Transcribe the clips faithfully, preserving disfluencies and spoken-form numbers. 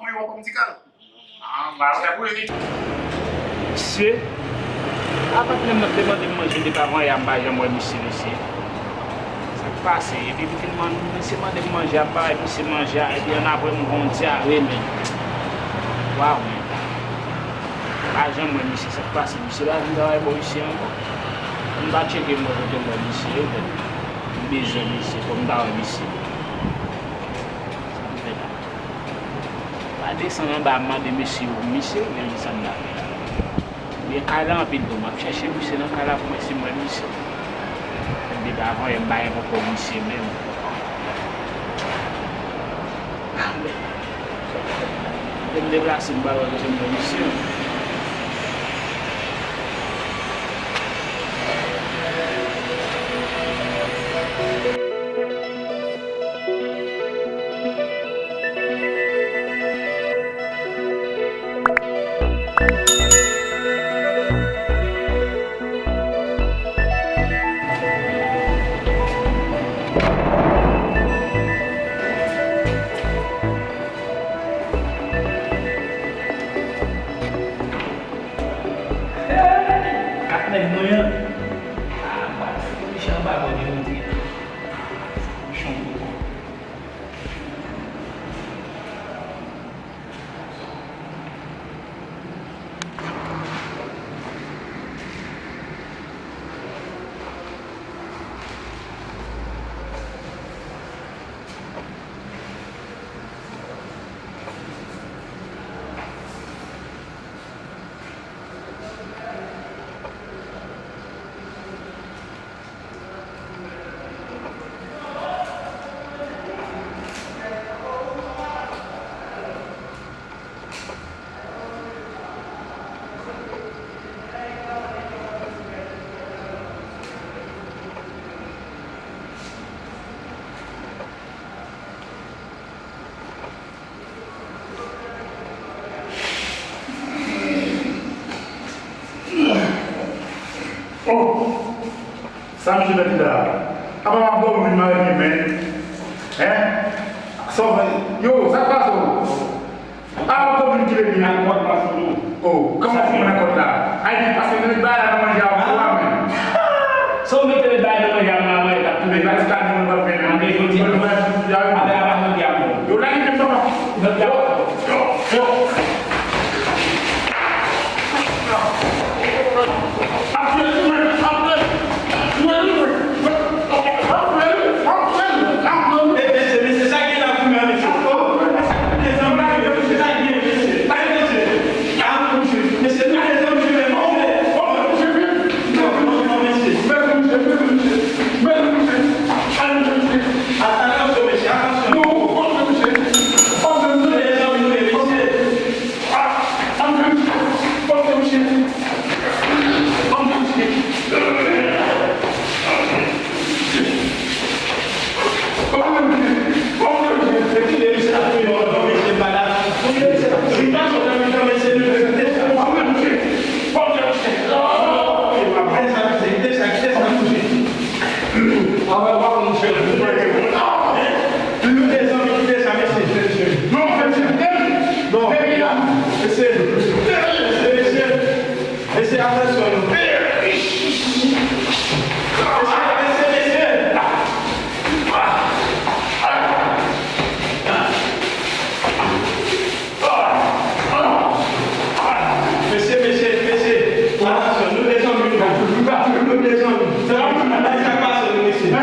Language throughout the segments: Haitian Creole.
Mwen wè kòm ti kal. Ah, ba, wè pou li. Misye, a patnè m nan te mande m manje depi avan yè a, m pa janm wè misye, mesye. Sa k pase? Epi m fin mande, misye mande m manje a, m pa bay misye manje a, epi annapre m gon dyare, men. Waw, men. M pa janm wè misye, sa k pase? Misye pa vin travay bò isi ankò. M pa tcheke m wè kote m wè misye, men. M bezwen misye, fò m ta wè misye. Sa m fè la? Pa desann anba, m mande mesye yo, misye, men sa m ta fè la. Men kay la anpil tou, m ap chèche misye nan kay la pou mwen si m wè misye. Depi avan yè m pa poko wè misye menm. Anben, m deplase m pa wè kote m wè misye. Ak nèg mwen an, a, m pral fout misye anba kòd yo, montre. Kochon poko. Oh! Sa misye mèt la? Apa m ap dòmi vin mare pye, men? Hein? Sa w fè? Yo, sa k pase w? Ah, ou konn vin kile byen. Nan kòd pa fout ou. Oh, kòman ou konn nan kòd la? Ay, byen pase, nou met bagay la nan manje a pou la, men. Sa w mete met bagay nan manje a, mwen, mwen, t ap tounen. Met ti kalmi, nou p ap fè, men. Anben, jodi a, anben, a pa jodi a, bon. Yo, la, li menm papa. Jodi a, yo, yo. Mesye, atansyon nou. Mesye, mesye, mesye. Mesye, mesye, mesye. Atansyon, nou de zanmi, nou. Nou de zanmi. Se pa pou nou bay sa k pase nou, mesye. Hein?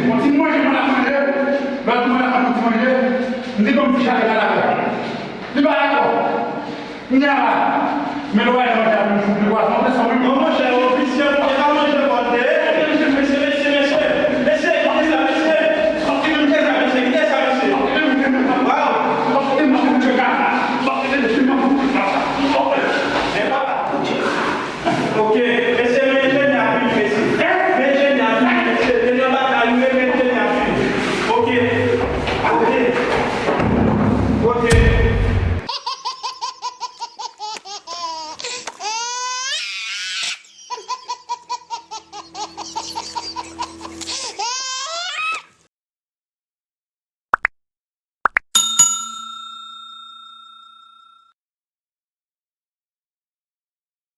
Yon ti manje, mwen ap manje. Mwen ap manje, mwen ap manje. M te ban m ti chale la. Li pa dakò. Kounye a la, men lwa e manje a vin fout li pwason, se sa menm. Non, monchè,